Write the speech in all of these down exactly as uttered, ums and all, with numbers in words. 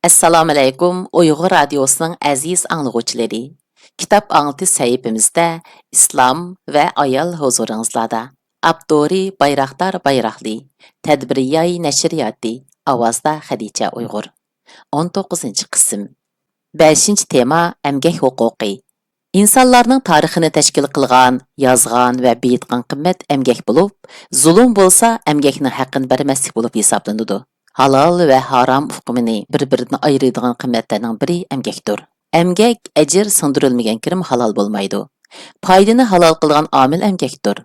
ئەسسالامۇئەلەيكۇم، ئۇيغۇر رادىيوسىنىڭ ئەزىز ئاڭلىغۇچىلىرى. كىتاب ئاڭلىتىش سەھىپىمىزدە ئىسلام ۋە ئايال ھۇزۇرىڭىزلاردا. ئاپتورى بايراقدار بايراقلى، تەدبىرىياي نەشرىياتى، ئاۋازدا خەدىچە ئۇيغۇر. ئون توققۇزىنچى قىسىم. بەشىنچى تېما، ئەمگەك ھوقۇقى. ئىنسانلارنىڭ تارىخىنى تەشكىل قىلغان، يازغان ۋە بېيىتقان قىممەت ئەمگەك بولۇپ، زۇلۇم بولسا ئەمگەكنىڭ ھەققىنى بەرمەسلىك بولۇپ ھېسابلىنىدۇ. ھالال ۋە ھارام ئۇقۇمىنى بىر-بىرىدىن ئايرىيدىغان قىممەتلەرنىڭ بىرى ئەمگەكتۇر. ئەمگەك، ئەجىر سىڭدۈرۈلمىگەن كىرىم ھالال بولمايدۇ. پايدىنى ھالال قىلغان ئامىل ئەمگەكتۇر.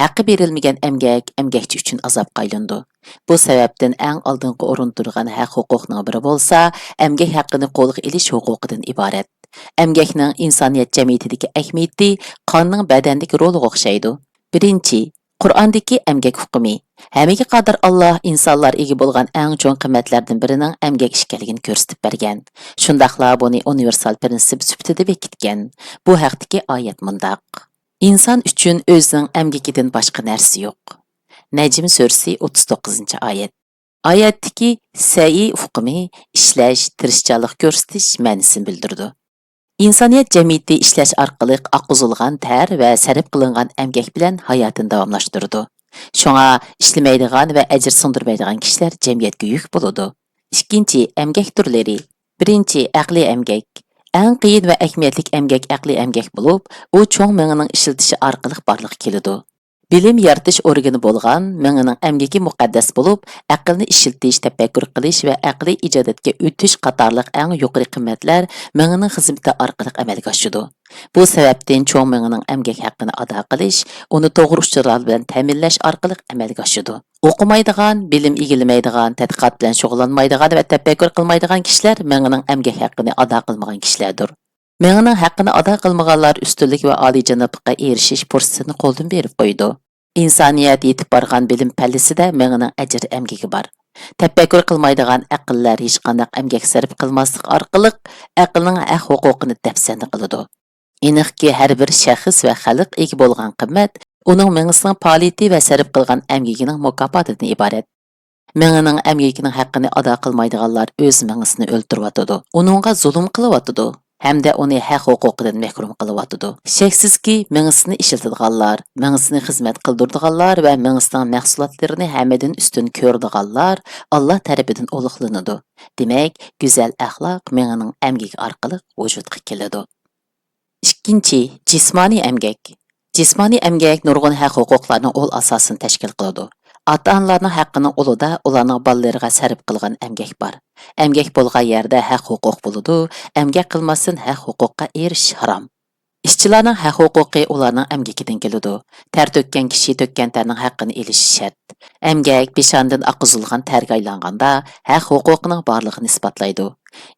ھەققى بېرىلمىگەن ئەمگەك ئەمگەكچى ئۈچۈن ئازابقا ئايلىنىدۇ. بۇ سەۋەبتىن ئەڭ ئالدىنقى ئورۇندا تۇرغان ھەق ھوقۇقنىڭ بىرى بولسا، ئەمگەك ھەققىنى قولغا ئېلىش ھوقۇقىدىن ئىبارەت. ئەمگەكنىڭ ئىنسانىيەت جەمئىيىتىدىكى ئەھمىيىتى قاننىڭ بەدەندىكى رولىغا ئوخشايدۇ. بىرىنچى، قۇرئاندىكى ئەمگەك ھۆكمى. ھەممىگە قادىر ئاللاھ ئىنسانلار ئىگە بولغان ئەڭ چوڭ قىممەتلەردىن بىرىنىڭ ئەمگەك ئىكەنلىكىنى كۆرسىتىپ بەرگەن. شۇنداقلا بۇنى ئۇنىۋېرسال پىرىنسىپ سۈپىتىدە بېكىتكەن. بۇ ھەقتىكى ئايەت مۇنداق: ئىنسان ئۈچۈن ئۆزىنىڭ ئەمگىكىدىن باشقا نەرسە يوق. نەجم سۈرىسى، ئوتتۇز توققۇزىنچى ئايەت. ئايەتتىكى سەئى ئۇقۇمى ئىشلەش، تىرىشچانلىق كۆرسىتىش مەنىسىنى بىلدۈرىدۇ. ئىنسانىيەت جەمئىيىتى ئىشلەش ئارقىلىق ئاققۇزۇلغان تەر ۋە سەرپ قىلىنغان ئەمگەك بىلەن ھاياتىنى داۋاملاشتۇرىدۇ. شۇڭا ئىشلىمەيدىغان ۋە ئەجىر سىڭدۈرمەيدىغان كىشىلەر جەمئىيەتكە يۈك بولىدۇ. ئىككىنچى، ئەمگەك تۈرلىرى. بىرىنچى، ئەقلىي ئەمگەك. ئەڭ قىيىن ۋە ئەھمىيەتلىك ئەمگەك ئەقلىي ئەمگەك بولۇپ، ئۇ چوڭ مېڭىنىڭ ئىشلىتىشى ئارقىلىق بارلىققا كېلىدۇ. بىلىم يارىتىش ئورگىنى بولغان مېڭىنىڭ ئەمگىكى مۇقەددەس بولۇپ، ئەقىلنى ئىشلىتىش، تەپەككۇر قىلىش ۋە ئەقلىي ئىجادىيەتكە ئۆتۈش قاتارلىق ئەڭ يۇقىرى قىممەتلەر مېڭىنىڭ خىزمىتى ئارقىلىق ئەمەلگە ئاشىدۇ. بۇ سەۋەبتىن چوڭ مېڭىنىڭ ئەمگەك ھەققىنى ئادا قىلىش، ئۇنى توغرا ئۇچۇرلار بىلەن تەمىنلەش ئارقىلىق ئەمەلگە ئاشىدۇ. ئوقۇمايدىغان، بىلىم ئىگىلىمەيدىغان، تەتقىقات بىلەن شۇغۇللانمايدىغان ۋە تەپەككۇر قىلمايدىغان كىشىلەر مېڭىنىڭ ئەمگەك ھەققىنى ئادا قىلمىغان كىشىلەردۇر. مېڭىنىڭ ھەققىنى ئادا قىلمىغانلار ئۈستۈنلۈك ۋە ئالىيجانابلىققا ئېرىشىش پۇرسىتىنى قولدىن بېرىپ قويىدۇ. ئىنسانىيەت يېتىپ بارغان بىلىم پەللىسىدە مېڭىنىڭ ئەجىر ئەمگىكى بار. تەپەككۇر قىلمايدىغان ئەقىللەر ھېچقانداق ئەمگەك سەرپ قىلماسلىق ئارقىلىق ئەقىلنىڭ ھەق ھوقۇقىنى دەپسەندە قىلىدۇ. ئېنىقكى، ھەر بىر شەخس ۋە خەلق ئىگە بولغان قىممەت ئۇنىڭ مېڭىسىنىڭ پائالىيىتى ۋە سەرپ قىلغان ئەمگىكىنىڭ مۇكاپاتىدىن ئىبارەت. مېڭىنىڭ ئەمگىكىنىڭ ھەققىنى ئادا قىلمايدىغانلار ئۆز مېڭىسىنى ئۆلتۈرۈۋاتىدۇ، ئۇنىڭغا زۇلۇم قىلىۋاتىدۇ ھەمدە ئۇنى ھەق ھوقۇقىدىن مەھرۇم قىلىۋاتىدۇ. شەكسىزكى، مېڭىسىنى ئىشلىتىدىغانلار، مېڭىسىنى خىزمەت قىلدۇرىدىغانلار ۋە مېڭىسىنىڭ مەھسۇلاتلىرىنى ھەممىدىن ئۈستۈن كۆرىدىغانلار ئاللاھ تەرىپىدىن ئۇلۇغلىنىدۇ. دېمەك، گۈزەل ئەخلاق مېڭىنىڭ ئەمگىكى ئارقىلىق ۋۇجۇدقا كېلىدۇ. ئىككىنچى، جىسمانىي ئەمگەك. جىسمانىي ئەمگەك نۇرغۇن ھەق-ھوقۇقلارنىڭ ئۇل ئاساسىنى تەشكىل قىلىدۇ. ئاتا-ئانىلارنىڭ ھەققىنىڭ ئۇلىدا ئۇلارنىڭ بالىلىرىغا سەرپ قىلغان ئەمگەك بار. ئەمگەك بولغان يەردە ھەق-ھوقۇق بولىدۇ، ئەمگەك قىلماستىن ھەق-ھوقۇققا ئېرىشىش ھارام. ئىشچىلارنىڭ ھەق-ھوقۇقى ئۇلارنىڭ ئەمگىكىدىن كېلىدۇ. تەر تۆككەن كىشى تۆككەن تەرنىڭ ھەققىنى ئېلىشى شەرت. ئەمگەك پېشانىدىن ئاققۇزۇلغان تەرگە ئايلانغاندا، ھەق-ھوقۇقنىڭ بارلىقىنى ئىسپاتلايدۇ.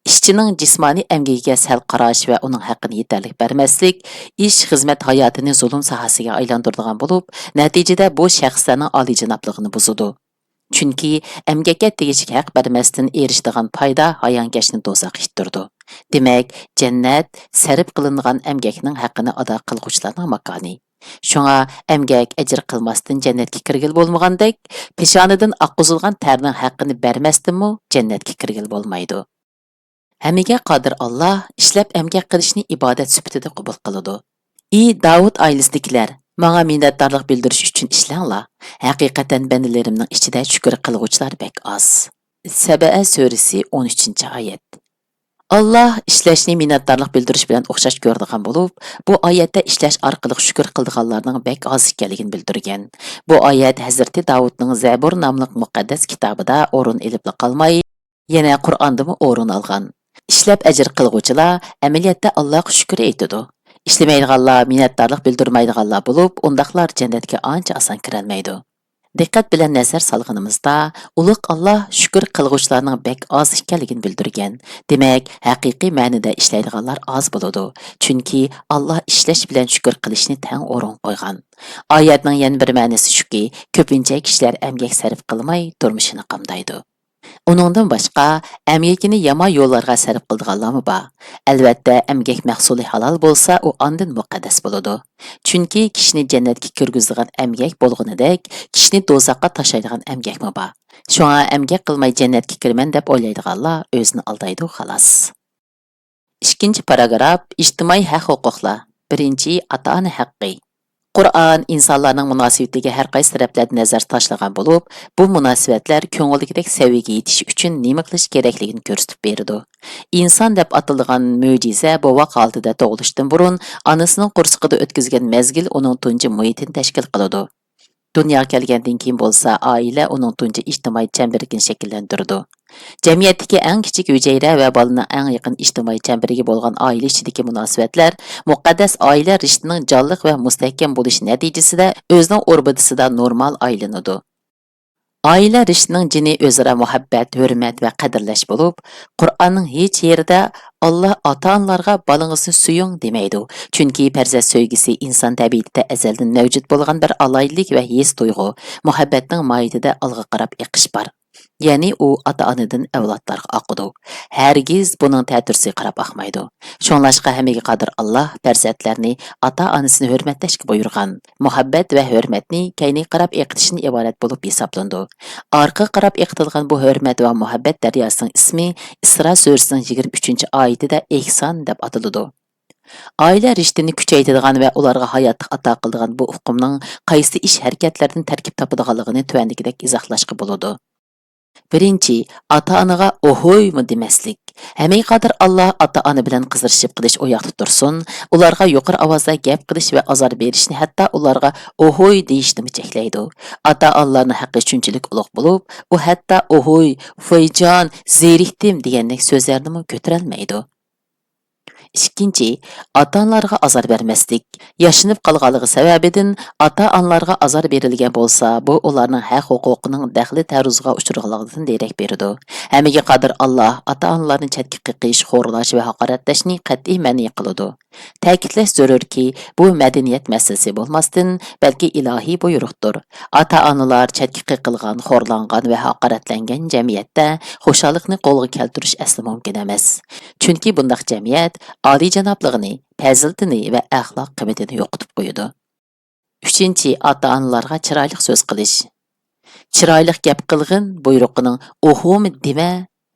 ئىشچىنىڭ جىسمانىي ئەمگىكىگە سەل قاراش ۋە ئۇنىڭ ھەققىنى يېتەرلىك بەرمەسلىك، ئىش، خىزمەت ھاياتىنى زۇلۇم ساھەسىگە ئايلاندۇرىدىغان بولۇپ، نەتىجىدە بۇ شەخسلەرنىڭ ئالىيجانابلىقىنى بۇزىدۇ. چۈنكى ئەمگەككە تېگىشلىك ھەق بەرمەستىن ئېرىشىدىغان پايدا ھايانكەشنى دوزاخقا ئىتتىرىدۇ. دېمەك، جەننەت سەرپ قىلىنغان ئەمگەكنىڭ ھەققىنى ئادا قىلغۇچىلارنىڭ ماكانى. شۇڭا ئەمگەك ئەجىر قىلماستىن جەننەتكە كىرگىلى بولمىغاندەك، پېشانىدىن ئاققۇزۇلغان تەرنىڭ ھەققىنى بەرمەستىنمۇ جەننەتكە كىرگىلى بولمايدۇ. ھەممىگە قادىر ئاللاھ ئىشلەپ ئەمگەك قىلىشنى ئىبادەت سۈپىتىدە قوبۇل قىلىدۇ. ئى داۋۇت ئائىلىسىدىكىلەر، ماڭا مىننەتدارلىق بىلدۈرۈش ئۈچۈن ئىشلەڭلار. ھەقىقەتەن بەندىلىرىمنىڭ ئىچىدە شۈكۈر قىلغۇچىلار بەك ئاز. سەبەئە سۈرىسى، ئون ئۈچىنچى ئايەت. ئاللاھ ئىشلەشنى مىننەتدارلىق بىلدۈرۈش بىلەن ئوخشاش كۆرىدىغان بولۇپ، بۇ ئايەتتە ئىشلەش ئارقىلىق شۈكۈر قىلىدىغانلارنىڭ بەك ئاز ئىكەنلىكىنى بىلدۈرگەن. بۇ ئايەت ھەزرىتى داۋۇتنىڭ زەبۇر ناملىق مۇقەددەس كىتابىدا ئورۇن ئېلىپلا قالماي، يەنە قۇرئاندىمۇ ئورۇن ئالغان. ئىشلەپ ئەجىر قىلغۇچىلار ئەمەلىيەتتە ئاللاھقا شۈكۈر ئېيتىدۇ. ئىشلىمەيدىغانلار، مىننەتدارلىق بىلدۈرمەيدىغانلار بولۇپ، ئۇنداقلار جەننەتكە ئانچە ئاسان كىرەلمەيدۇ. دىققەت بىلەن نەزەر سالغىنىمىزدا، ئۇلۇغ ئاللاھ شۈكۈر قىلغۇچىلارنىڭ بەك ئاز ئىكەنلىكىنى بىلدۈرگەن. دېمەك، ھەقىقىي مەنىدە ئىشلەيدىغانلار ئاز بولىدۇ. چۈنكى ئاللاھ ئىشلەش بىلەن شۈكۈر قىلىشنى تەڭ ئورۇنغا قويغان. ئايەتنىڭ يەنە بىر مەنىسى شۇكى، كۆپىنچە كىشىلەر ئەمگەك سەرپ قىلماي تۇرمۇشىنى قامدايدۇ. ئۇنىڭدىن باشقا، ئەمگىكىنى يامان يوللارغا سەرپ قىلىدىغانلارمۇ بار. ئەلۋەتتە، ئەمگەك مەھسۇلى ھالال بولسا، ئۇ ئاندىن مۇقەددەس بولىدۇ. چۈنكى كىشىنى جەننەتكە كىرگۈزىدىغان ئەمگەك بولغىنىدەك، كىشىنى دوزاخقا تاشلايدىغان ئەمگەكمۇ بار. شۇڭا ئەمگەك قىلماي جەننەتكە كىرىمەن دەپ ئويلايدىغانلار ئۆزىنى ئالدايدۇ، خالاس. ئىككىنچى پاراگراف، ئىجتىمائىي ھەق-ھوقۇقلار. بىرىنچى، ئاتا-ئانا ھەققى. قۇرئان ئىنسانلارنىڭ مۇناسىۋىتىگە ھەر قايسى تەرەپلەردىن نەزەر تاشلىغان بولۇپ، بۇ مۇناسىۋەتلەر كۆڭۈلدىكىدەك سەۋىيەگە يېتىش ئۈچۈن نېمە قىلىش كېرەكلىكىنى كۆرسىتىپ بېرىدۇ. ئىنسان دەپ ئاتىلىدىغان مۆجىزە بوۋاق ھالىتىدە تۇغۇلۇشتىن بۇرۇن ئانىسىنىڭ قورسىقىدا ئۆتكۈزگەن مەزگىل ئۇنىڭ تۇنجى مۇھىتىنى تەشكىل قىلىدۇ. دۇنياغا كەلگەندىن كېيىن بولسا، ئائىلە ئۇنىڭ تۇنجى ئىجتىمائىي چەمبىرىكىنى شەكىللەندۈرىدۇ. جەمئىيەتتىكى ئەڭ كىچىك ھۈجەيرە ۋە بالىنىڭ ئەڭ يېقىن ئىجتىمائىي چەمبىرىكى بولغان ئائىلە ئىچىدىكى مۇناسىۋەتلەر مۇقەددەس ئائىلە رىشتىنىڭ جانلىق ۋە مۇستەھكەم بولۇشى نەتىجىسىدە ئۆزىنىڭ ئوربىتىسىدا نورمال ئايلىنىدۇ. ئائىلە رىشتىنىڭ جېنى ئۆزئارا مۇھەببەت، ھۆرمەت ۋە قەدىرلەش بولۇپ، قۇرئاننىڭ ھېچ يېرىدە «ئاللا ئاتا-ئانىلارغا بالىڭىزنى سۆيۈڭ» دېمەيدۇ. چۈنكى پەرزەنت سۆيگۈسى ئىنسان تەبىئىتىدە ئەزەلدىن مەۋجۇت بولغان بىر ئالاھىدىلىك ۋە ھېس تۇيغۇ، مۇھەببەتنىڭ ماھىيىتىدە ئالغا قاراپ ئېقىش بار. يەنى ئۇ ئاتا-ئانىدىن ئەۋلادلارغا ئاقىدۇ. ھەرگىز بۇنىڭ تەتۈرىسىگە قاراپ ئاقمايدۇ. شۇڭلاشقا ھەممىگە قادىر ئاللا پەرزەنتلەرنى ئاتا-ئانىسىنى ھۆرمەتلەشكە بۇيرۇغان. مۇھەببەت ۋە ھۆرمەتنى كەينىگە قاراپ ئېقىتىشتىن ئىبارەت بولۇپ ھېسابلىنىدۇ. ئارقىغا قاراپ ئېقىتىلغان بۇ ھۆرمەت ۋە مۇھەببەت دەرياسىنىڭ ئىسمى ئىسرا سۈرىسىنىڭ يىگىرمە ئۈچىنچى ئايىتىدە ئېھسان دەپ ئاتىلىدۇ. ئائىلە رىشتىنى كۈچەيتىدىغان ۋە ئۇلارغا ھاياتلىق ئاتا قىلىدىغان بۇ ئۇقۇمنىڭ قايسى ئىش ھەرىكەتلەردىن تەركىب تاپىدىغانلىقىنى تۆۋەندىكىدەك ئىزاھلاشقا بولىدۇ. بىرىنچى، ئاتا-ئانىغا «ئوھوي»مۇ دېمەسلىك. ھەممىگە قادىر ئاللا ئاتا-ئانا بىلەن قىزىرىشىپ قېلىش ئۇ ياقتا تۇرسۇن، ئۇلارغا يۇقىرى ئاۋازدا گەپ قىلىش ۋە ئازار بېرىشنى، ھەتتا ئۇلارغا «ئوھوي» دېيىشنىمۇ چەكلەيدۇ. ئاتا-ئانىلارنىڭ ھەققى شۇنچىلىك ئۇلۇغ بولۇپ، ئۇ ھەتتا «ئوھوي، فۇيجان، زېرىكتىم» دېگەندەك سۆزلەرنىمۇ كۆتۈرەلمەيدۇ. ئىككىنچى، ئاتا-ئانىلارغا ئازار بەرمەسلىك. ياشىنىپ قالغانلىقى سەۋەبىدىن ئاتا-ئانىلارغا ئازار بېرىلگەن بولسا، بۇ ئۇلارنىڭ ھەق-ھوقۇقىنىڭ دەخلى تەرۇزىغا ئۇچرىغانلىقىدىن دېرەك بېرىدۇ. ھەممىگە قادىر ئاللا ئاتا-ئانىلارنى چەتكە قېقىش، خورلاش ۋە ھاقارەتلەشنى قەتئىي مەنئى قىلىدۇ. تەكىتلەش زۆرۈركى، بۇ مەدەنىيەت مەسىلىسى بولماستىن، بەلكى ئىلاھىي بۇيرۇقتۇر. ئاتا-ئانىلار چەتكە قېقىلغان، خورلانغان ۋە ھاقارەتلەنگەن جەمئىيەتتە خۇشاللىقنى قولغا كەلتۈرۈش ئەسلا مۇمكىن ئەمەس. چۈنكى بۇنداق جەمئىيەت ئالىيجانابلىقىنى، پەزىلىتىنى ۋە ئەخلاق قىممىتىنى يوقىتىپ قويىدۇ. ئۈچىنچى، ئاتا-ئانىلارغا چىرايلىق سۆز قىلىش. «چىرايلىق گەپ قىلغىن» بۇيرۇقىنىڭ «ئوھۇم دېمە»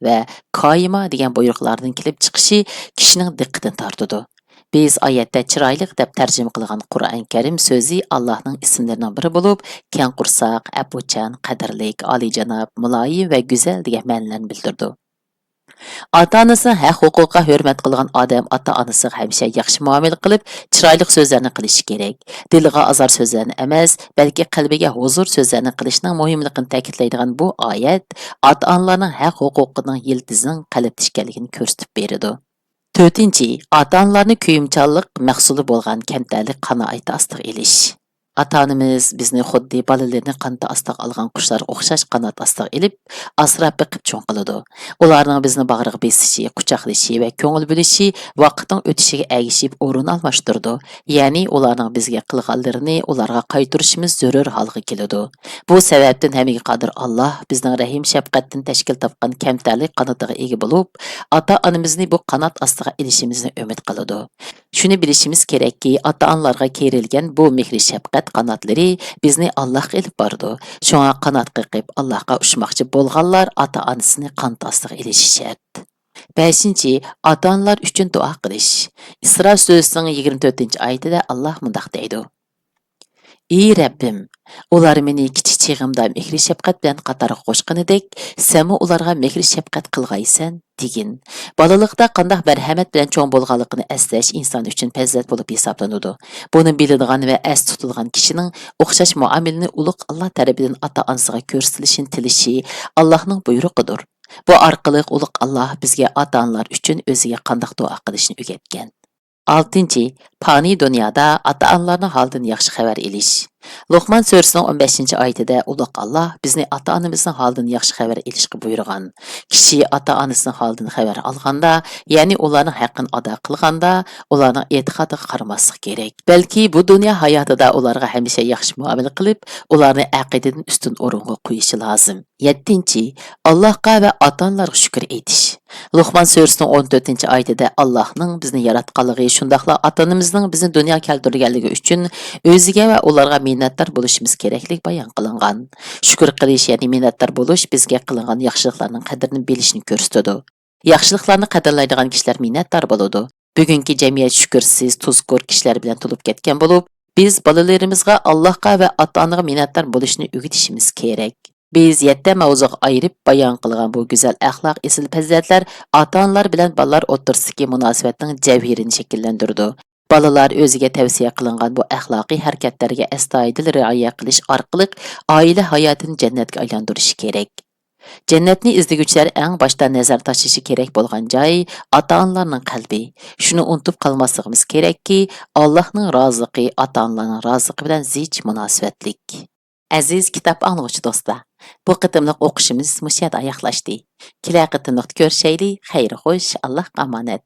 ۋە «كايىما» دېگەن بۇيرۇقلاردىن كېلىپ چىقىشى كىشىنىڭ دىققىتىنى تارتىدۇ. بىز ئايەتتە «چىرايلىق» دەپ تەرجىمە قىلغان قۇرئان كەرىم سۆزى ئاللاھنىڭ ئىسىملىرىنىڭ بىرى بولۇپ، كەڭ قورساق، ئەپۇچان، قەدىرلىك، ئالىيجاناب، مۇلايىم ۋە گۈزەل دېگەن مەنىلەرنى بىلدۈرىدۇ. ئاتا-ئانىسىنىڭ ھەق-ھوقۇقىغا ھۆرمەت قىلغان ئادەم ئاتا-ئانىسىغا ھەمىشە ياخشى مۇئامىلە قىلىپ، چىرايلىق سۆزلەرنى قىلىشى كېرەك. دىلىغا ئازار سۆزلەرنى ئەمەس، بەلكى قەلبىگە ھۇزۇر سۆزلەرنى قىلىشنىڭ مۇھىملىقىنى تەكىتلەيدىغان بۇ ئايەت ئاتا-ئانىلارنىڭ ھەق-ھوقۇقىنىڭ يىلتىزىنىڭ قەلبتە ئىكەنلىكىنى كۆرسىتىپ بېرىدۇ. تۆتىنچى، ئاتا-ئانىلارنى كۆيۈمچانلىق مەھسۇلى بولغان كەمتەرلىك قانائىتى ئاستىغا ئېلىش. ئاتا-ئانىمىز بىزنى خۇددى بالىلىرىنى قانىتى ئاستىغا ئالغان قۇشلارغا ئوخشاش قانات ئاستىغا ئېلىپ، ئاسراپ بېقىپ چوڭ قىلىدۇ. ئۇلارنىڭ بىزنى باغرىغا بېسىشى، قۇچاقلىشى ۋە كۆڭۈل بۆلۈشى ۋاقىتنىڭ ئۆتۈشىگە ئەگىشىپ ئورۇن ئالماشتۇرىدۇ. يەنى ئۇلارنىڭ بىزگە قىلغانلىرىنى ئۇلارغا قايتۇرۇشىمىز زۆرۈر ھالغا كېلىدۇ. بۇ سەۋەبتىن ھەممىگە قادىر ئاللاھ بىزنىڭ رەھىم-شەپقەتتىن تەشكىل تاپقان كەمتەرلىك قانىتىغا ئىگە بولۇپ، ئاتا-ئانىمىزنى بۇ قانات ئاستىغا ئېلىشىمىزنى ئۈمىد قىلىدۇ. شۇنى بىلىشىمىز كېرەككى، ئاتا-ئانىلارغا كېرىلگەن بۇ مېھرى-شەپقەت قاناتلىرى بىزنى ئاللاھقا ئېلىپ بارىدۇ. شۇڭا قانات قېقىپ ئاللاھقا ئۇچماقچى بولغانلار ئاتا-ئانىسىنى قانات ئاستىغا ئېلىشى شەرت. بەشىنچى، ئاتا-ئانىلار ئۈچۈن دۇئا قىلىش. ئىسرا سۈرىسىنىڭ يىگىرمە تۆتىنچى ئايىتىدە ئاللاھ مۇنداق دەيدۇ: «ئى رەببىم، ئۇلار مېنى كىچىك چېغىمدا مېھرى-شەپقەت بىلەن قاتارغا قوشقىنىدەك، سەنمۇ ئۇلارغا مېھرى-شەپقەت قىلغايسەن» دېگىن. بالىلىقتا قانداق مەرھەمەت بىلەن چوڭ بولغانلىقىنى ئەسلەش ئىنسان ئۈچۈن پەزىلەت بولۇپ ھېسابلىنىدۇ. بۇنى بىلىدىغان ۋە ئەستە تۇتىدىغان كىشىنىڭ ئوخشاش مۇئامىلىنى ئۇلۇغ ئاللاھ تەرىپىدىن ئاتا-ئانىسىغا كۆرسىتىلىشىنى تىلىشى ئاللاھنىڭ بۇيرۇقىدۇر. بۇ ئارقىلىق ئۇلۇغ ئاللاھ بىزگە ئاتا-ئانىلار ئۈچۈن ئۆزىگە قانداق دۇئا قىلىشنى ئۆگەتكەن. ئالتىنچى، پانىي دۇنيادا ئاتا-ئانىلارنىڭ ھالىدىن ياخشى خەۋەر ئېلىش. لوقمان سۈرىسىنىڭ ئون بەشىنچى ئايىتىدە ئۇلۇغ ئاللاھ بىزنى ئاتا-ئانىمىزنىڭ ھالىدىن ياخشى خەۋەر ئېلىشقا بۇيرۇغان. كىشى ئاتا-ئانىسىنىڭ ھالىدىن خەۋەر ئالغاندا، يەنى ئۇلارنىڭ ھەققىنى ئادا قىلغاندا، ئۇلارنىڭ ئېتىقادىغا قارىماسلىق كېرەك. بەلكى بۇ دۇنيا ھاياتىدا ئۇلارغا ھەمىشە ياخشى مۇئامىلە قىلىپ، ئۇلارنى ئەقىدىدىن ئۈستۈن ئورۇنغا قويۇشى لازىم. يەتتىنچى، ئاللاھقا ۋە ئاتا-ئانىلارغا شۈكۈر ئېيتىش. لوقمان سۈرىسىنىڭ ئون تۆتىنچى ئايىتىدە ئاللاھنىڭ بىزنى ياراتقانلىقى، شۇنداقلا ئاتا-ئانىمىزنىڭ بىزنى دۇنياغا كەلتۈرگەنلىكى ئۈچۈن ئۆزىگە ۋە ئۇلارغا مىننەتدار بولۇشىمىز كېرەكلىكى بايان قىلىنغان. شۈكۈر قىلىش، يەنى مىننەتدار بولۇش بىزگە قىلىنغان ياخشىلىقلارنىڭ قەدرىنى بىلىشنى كۆرسىتىدۇ. ياخشىلىقلارنى قەدىرلەيدىغان كىشىلەر مىننەتدار بولىدۇ. بۈگۈنكى جەمئىيەت شۈكۈرسىز، تۇزكور كىشىلەر بىلەن تولۇپ كەتكەن بولۇپ، بىز بالىلىرىمىزغا ئاللاھقا ۋە ئاتا-ئانىغا مىننەتدار بولۇشنى ئۆگىتىشىمىز كېرەك. بىز يەتتە مەۋزۇغا ئايرىپ بايان قىلغان بۇ گۈزەل ئەخلاق، ئېسىل پەزىلەتلەر ئاتا-ئانىلار بىلەن بالىلار ئوتتۇرىسىدىكى مۇناسىۋەتنىڭ جەۋھىرىنى شەكىللەندۈرىدۇ. بالىلار ئۆزىگە تەۋسىيە قىلىنغان بۇ ئەخلاقىي ھەرىكەتلەرگە ئەستايىدىل رىئايە قىلىش ئارقىلىق ئائىلە ھاياتىنى جەننەتكە ئايلاندۇرۇشى كېرەك. جەننەتنى ئىزدىگۈچىلەر ئەڭ باشتا نەزەر تاشلىشى كېرەك بولغان جاي ئاتا-ئانىلارنىڭ قەلبى. شۇنى ئۇنتۇپ قالماسلىقىمىز كېرەككى، ئاللاھنىڭ رازىلىقى ئاتا-ئانىلارنىڭ رازىلىقى بىلەن زىچ مۇناسىۋەتلىك. ئەزىز كىتاب ئاڭلىغۇچى دوستلار، بۇ قېتىملىق ئوقۇشىمىز مۇشۇ يەردە ئاياغلاشتى. كېلەر قېتىملىقتا كۆرۈشەيلى. خەير خوش، ئاللاھقا ئامانەت.